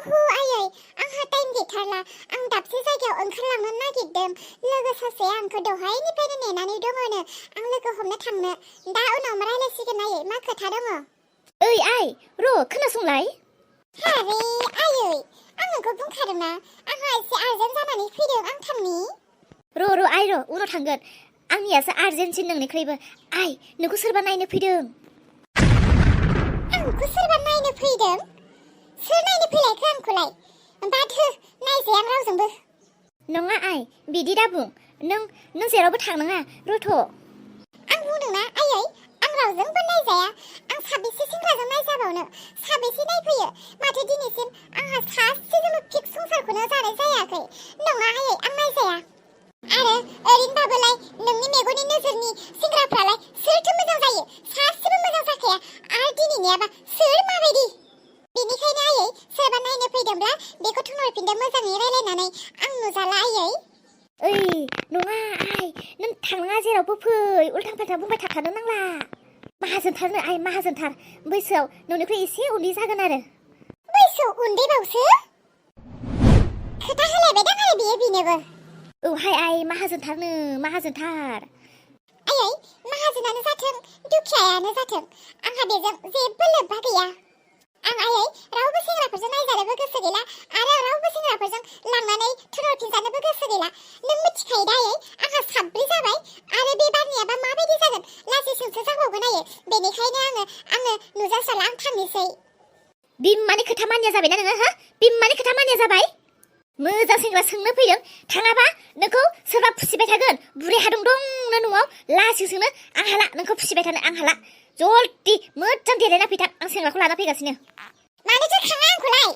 ओहो आयै आंहा टाइम गैथारला आं दाबसे जायगायाव ओंखारलांनो नागिरदों लोगो सासेया आंखौ दहायनिफ्रायनो नेनानै दङनो आं लोगो हमनो थांनो दा उनाव रायलायसिगोन आयै मा खोथा दङ ओइ आइ र' खोनासंलाय हारे आयै आं नोंखौ बुंखादोंना आंहा एसे आर्जेन्ट जानानै फैदों आं थांनि र' आइ र' उनाव थांगोन आंनियासो आर्जेन्टसिन नोंनिख्रुइबो आइ नोंखौ सोरबा नायनो फैदों आंखौ सोरबा नायनो फैदों सोर नायनो फैलायखो आंखौलाय बाद हो नायजाया आं रावजोंबो नङा आइ बिदि दाबुं नों जेरावबो थांनाङा रथ' आं बुंदोंना आयै आं रावजोंबो नायजाया आं साबेसे सेंग्राजों नायजाबावनो साबेसे नायफैयो माथो दिनैसिम आंहा सासेजोंबो फिक्स संसारखौनो जानाय जायाखै नङा आयै आं नायजाया आरो ओरैनोबाबोलाय नोंनि मेगननि नोजोरनि सेंग्राफ्रालाय सोरथो मोजां जायो सासेबो मोजां जाखाया आरो दिनैनियाबा सोर माबायदि बेनिखायनो आयै सोरबा नायनो फैदोंब्ला बेखौ थुनहरफिनदो मोजाङै रायलायनानै आं नुजाला आयै ओइ नङा आइ नों थांनाङा जेरावबो फै उल्थां फाल्थां बुंबाय थाखानो नांला माहाजोनथारनो आइ माहाजोनथार बैसोआव नोंनिख्रुइ एसे उन्दै जागोन आरो बैसोआव उन्दैबावसो खोथा होलायबाय दां आरो बेनोबो औहाय आइ माहाजोनथारनो माहाजोनथार आयै माहाजोनानो जाथों दुखियायानो जाथों आंहा बेजों जेबो लोब्बा गैया आं आयै रावबो सेंग्राफोरजों नायजानोबो गोसो गैला आरो रावबो सेंग्राफोरजों लांनानै थुनहरफिनजानोबो गोसो गैला नों मिथिखायो दा आयै आंहा 3 जाबाय आरो बे बारनियाबा माबायदि जागोन लाजिसोंसो जाबावगोन आयै बेनिखायनो आङो नुजास्राला आं थांनोसै बिमानि खोथा मानिया जाबायना नोङो हो बिमानि खोथा मानिया जाबाय मोजां सेंग्रा सोंनो फैदों थाङाबा नोंखौ सोरबा फुसिबाय थागोन बुरै हादुं दंनो न'आव लासि सोंनो आं हाला नोंखौ फुसिबाय थानो आं हाला जल्दि मोजां देलायना फैथां आं सेंग्राखौ लाना फैगासिनो मानोथो खाङा आंखौलाय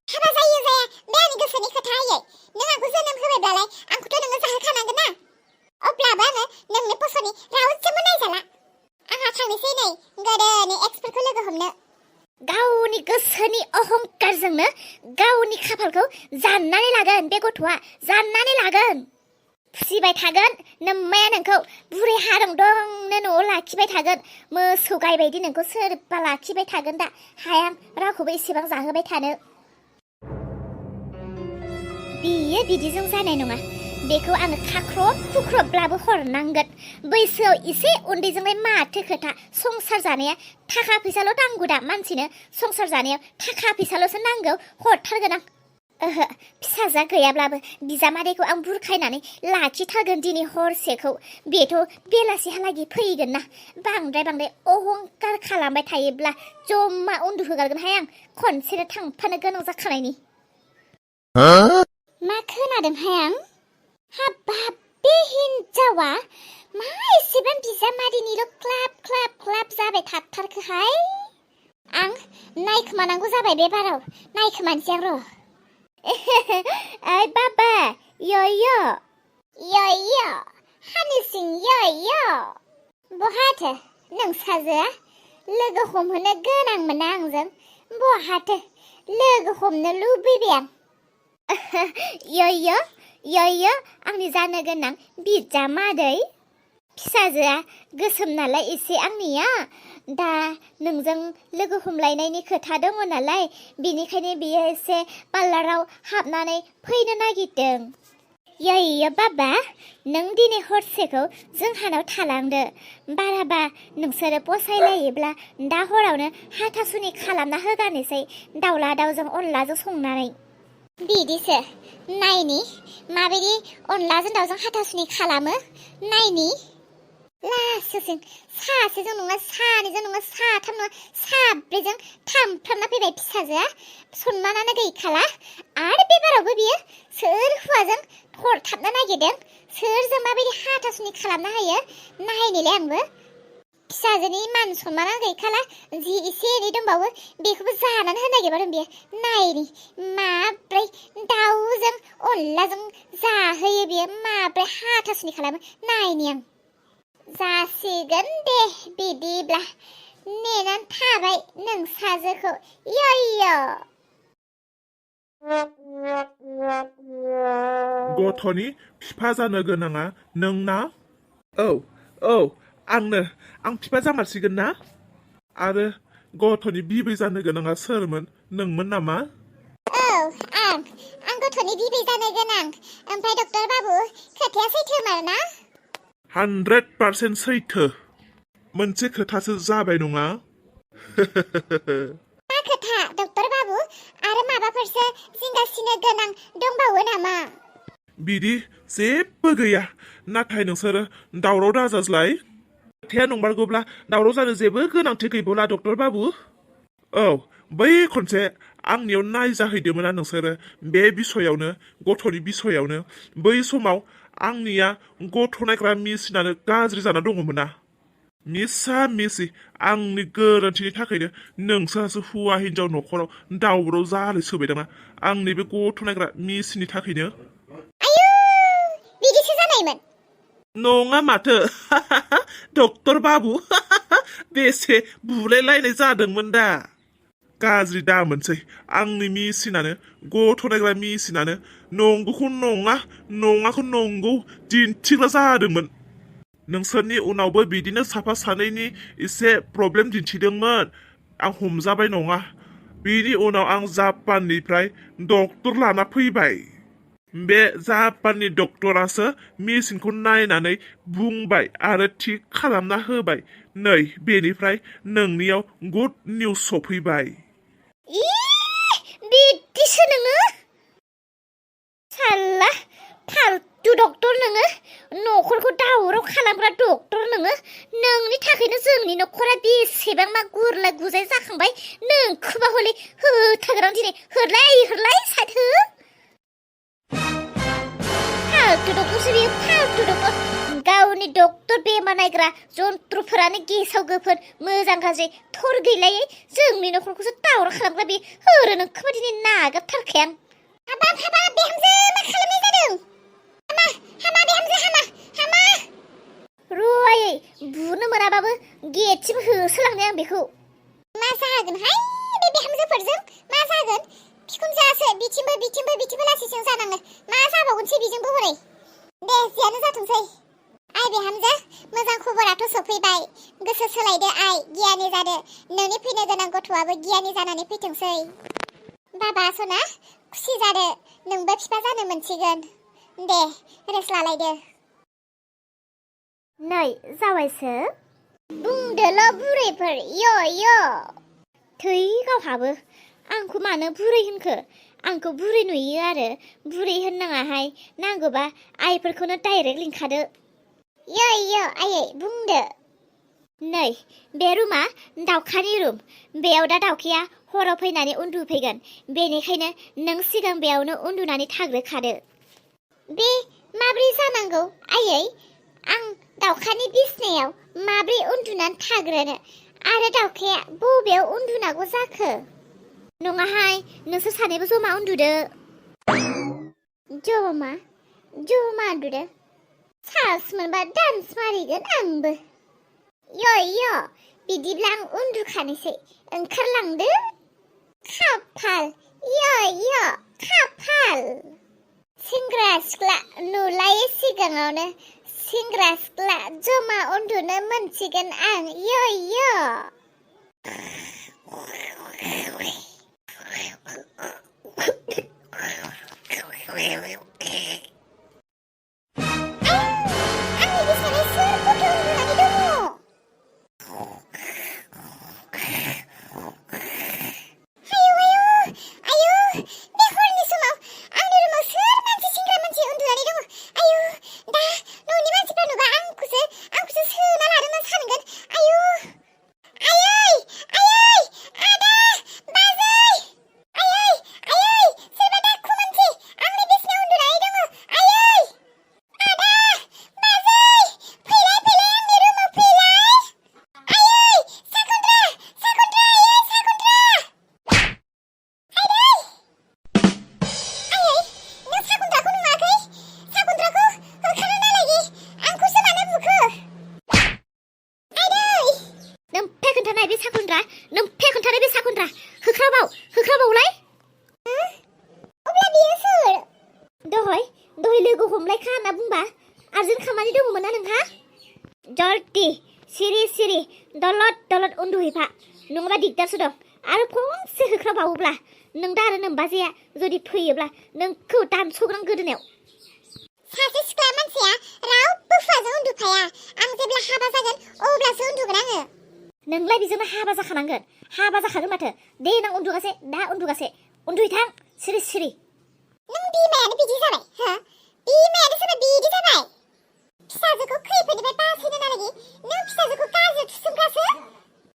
हाबा जायो जाया बे आंनि गोसोनि खोथा आयै नों आंखौ जोनोम होबायब्लालाय आंखौथ' नोङो जाहोखानांगोन ना अब्लाबो आङो नोंनि फसनि रावजोंबो नायजाला आंहा थांनोसै नै गोदोनि एक्सफोरखौ लोगो हमनो गावनि गोसोनि अहंकारजोंनो गावनि खाफालखौ जाननानै लागोन बे गथ'आ जाननानै लागोन फुसिबाय थागोन नोम्माया नोंखौ बुरै हादुं दंनो न'आव लाखिबाय थागोन मोसौ गाय बायदि नोंखौ सोरबा लाखिबाय थागोन दा हाया रावखौबो एसेबां जाहोबाय थानो बियो बिदिजों जानाय नङा बेखौ आङो खाख्रब खुख्रबब्लाबो हरनांगोन बैसोआव एसे उन्दैजोंलाय माथो खोथा संसार जानाया थाखा फैसाल' नांगौ दा मानसिनो संसार जानायाव थाखा फैसाल'सो नांगौ हरथारगोन आं ओहो फिसाजा गैयाब्लाबो बिजामादैखौ आं बुरखायनानै लाखिथारगोन दिनै हरसेखौ बेथ' बेलासिहालागै फैगोन ना बांद्राय अहंकार खालामबाय थायोब्ला जमा उन्दुहोगारगोनहाय आं खनसेनो थांफानो गोनां जाखानायनि मा खोनादोंहाय आं हाबाब बे हिन्जावा मा एसेबां बिजामादैनिल' क्लाब जाबाय थाथारखोहाय आं नायखोमानांगौ जाबाय बे बाराव नायखोमानोसै आं र' ओइ बाबा य'य' हानिसिं य'य' बहाथो नोंसाजोआ लोगो हमहोनो गोनांमोन ना आंजों बहाथो लोगो हमनो लुबैबाय आं य'य' आंनि जानो गोनां बिजामादै फिसाजोआ गोसोम नालाय एसे आंनिया दा नोंजों लोगो हमलायनायनि खोथा दङ नालाय बेनिखायनो बियो एसे पार्लाराव हाबनानै फैनो नागिरदों य'य बाबा नों दिनै हरसेखौ जोंहानाव थालांदो बाराबा नोंसोरो फसायलायोब्ला दा हरावनो हाथासुनि खालामना होगारनोसै दाउला दाउजों अनलाजों संनानै बिदिसो नायनि माबायदि अनलाजों दाउजों हाथासुनि खालामो नायनि लासोसिन सासेजों नङा सानैजों नङा साथाम नङा साब्रैजों थांफ्रामना फैबाय फिसाजोआ सनमानानो गैखाला आरो बे बारावबो बियो सोर हौवाजों हरथाबनो नागिरदों सोरजों माबायदि हाथासुनि खालामना होयो नायनिलाय आंबो फिसाजोनि मान सनमाना गैखाला जि एसे एनै दंबावो बेखौबो जानानै होनो नागिरबाय बियो नायनि माब्रै दाउजों अनलाजों जाहोयो बियो माब्रै हाथासुनि खालामो नायनि आं जासिगोन दे बिदिब्ला नेनानै थाबाय नोंसाजोखौ य'य' गथ'नि बिफा जानो गोनाङा नोंना औ आं बिफा जामारसिगोन ना आरो गथ'नि बिबै जानो गोनाङा सोरमोन नोंमोन नामा मोजां आं गथ'नि बिबै जानो गोनां ओमफ्राय डक्टर बाबु खोथाया सैथोमार ना 100% सैथो मोनसे खोथासो जाबाय नङा मा खोथा डक्टर बाबु आरो माबाफोरसो जिंगासिनो गोनां दंबावो नामा बिदि जेबो गैया नाथाय नोंसोरो दावराव दाजाज्लाय खोथाया नंमारगौब्ला दावराव जानो जेबो गोनांथि गैबावला डक्टर बाबु औ बै खनसे आंनियाव नायजाहैदोंमोन नोंसोरो बे बिसयावनो गथ'नि बिसयावनो बै समाव आंनिया गथ' नायग्रा मेसिनानो गाज्रि जाना दङमोन ना मिसा मिसि आंनि गोरोन्थिनि थाखायनो नोंसोरहासो हौवा हिनजाव न'खराव दावराव जानो सोबायदांना आंनि बे गथ' नायग्रा मेसिननि थाखायनो आयु बिदिसो जानायमोन नङा माथो डक्टर बाबु बेसे बुलायलायनाय जादोंमोन दा गाज्रि दामोनसै आंनि मेसिनानो गथ' नायग्रा मेसिनानो नंगौखौ नङा नङाखौ नंगौ दिन्थिग्रा जादोंमोन नोंसोरनि उनावबो बिदिनो साफा सानैनि एसे प्रब्लेम दिन्थिदोंमोन आं हमजाबाय नङा बिनि उनाव आं जापाननिफ्राय डक्टर लाना फैबाय बे जापाननि डक्टरासो मेसिनखौ नायनानै बुंबाय आरो थिग खालामना होबाय नै बेनिफ्राय नोंनियाव गुड निउस सफैबाय बिदिसो नोङो साला फालतु डक्टर नोङो न'खरखौ दावराव खालामग्रा डक्टर नोङो नोंनि थाखायनो जोंनि न'खरा बेसेबां मा गुरलाय गुजाय जाखांबाय नोंखौबा हले होथारगोन दिनै होरलाय साइड हो फालतु डक्टरसो बेयो फालतु डक्टर गावनि डक्टर बेमार नायग्रा जन्थ्रफोरानो गेसाव गोफोन मोजां गाज्रि थर गैलायै जोंनि न'खरखौसो दावराव खालामग्रा बे होरो नोंखौबा दिनै नागारथारखाय आं हाबाब बिहामजो मा खालामनाय जादों हामा बिहामजो हामा र'आयै बुनो मोनाबाबो गेटसिम होसोलांनाय आं बेखौ मा जागोनहाय बे बिहामजोफोरजों मा जागोन बिखुनजोआसो बिथिंबो लासिजों जानाङो मा जाबावगोनसै बेजोंबो हरै दे जियानो जाथोंसै आइ बिहामजो मोजां खबराथ' सफैबाय गोसो सोलायदो आइ गियानि जादो नोंनि फैनो गोनां गथ'आबो गियानि जानानै फैथोंसै बाबा सना खुसि जादो नोंबो बिफा जानो मोनसिगोन दे रेस्ट लालायदो नै जाबायसो बुंदोल' बुरैफोर यो थै गावहाबो आंखौ मानो बुरै होनखो आंखौ बुरै नुयो आरो बुरै होननाङाहाय नांगौबा आइफोरखौनो डाइरेक्ट लिंखादो यो आयै बुंदो नै बे रुमा दाउखानि रुम बेयाव दा दाउखाया हराव फैनानै उन्दुफैगोन बेनिखायनो नों सिगां बेयावनो उन्दुनानै थाग्रोखादो बे माब्रै जानांगौ आयै आं दाउखानि बिसनायाव माब्रै उन्दुनानै थाग्रोनो आरो दाउखाया बबेयाव उन्दुनांगौ जाखो नङाहाय नोंसोर सानैबो जमा उन्दुदो जमा उन्दुदो साहस मोनबा डान्स मारिगोन आंबो यो बिदिब्ला आं उन्दुखानोसै ओंखारलांदो खाफाल यो खाफाल सेंग्रा सिख्ला नुलायै सिगाङावनो सेंग्रा सिख्ला जमा उन्दुनो मोनसिगोन आं यो होख्राबावलाय अब्ला बियो सोर दहाय लोगो हमलायखा होनना बुंबा आर्जेन्ट खामानि दङमोन ना नोंहा जल्दी सिरि दलद उन्दुहैफा नङाबा दिगदारसो दं आरो फंसे होख्राबावोब्ला नों दा आरो नोमबाजैया जुदि फैयोब्ला नोंखौ दानस'गोन आं गोदोनायाव। सासे सिख्ला मानसिया रावबो हुवाजों उन्दुफाया। आं जेब्ला हाबा जागोन अब्लासो उन्दुगोन आङो। नोंलाय बेजोंनो हाबा जाखानांगोन। हाबा जाखागोन माथो। दे नों उन्दुगासे, दा उन्दुगासे। उन्दुहैथां सिरि सिरि। नों बिमायानो बिदि जाबाय हो? बिमायानो सोरबा बिदि जाबाय? फिसाजोखौ खैफोदनिफ्राय बासायनो नालागि नों फिसाजोखौ गाज्रियाव थुसोमग्रासो?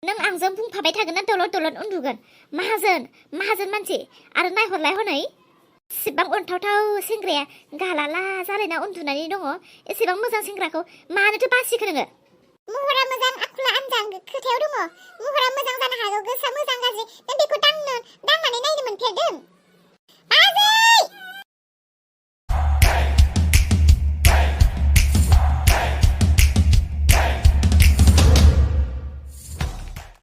नों आंजों बुंफाबाय थागोन ना दलद दलद उन्दुगोन? माहाजोन माहाजोन मानसि आरो नायहरलाय हनै एसेबां अनथावथाव सेंग्राया गालाला जालायना उन्दुनानै दङ। एसेबां मोजां सेंग्राखौ मानोथो बासिखो नोङो? महरा मोजां आखला आमजां खोथायाव दङ। महरा मोजां जानो हागौ, गोसोआ मोजां गाज्रि नों बेखौ दांनानै नायनो मोनफेरदों?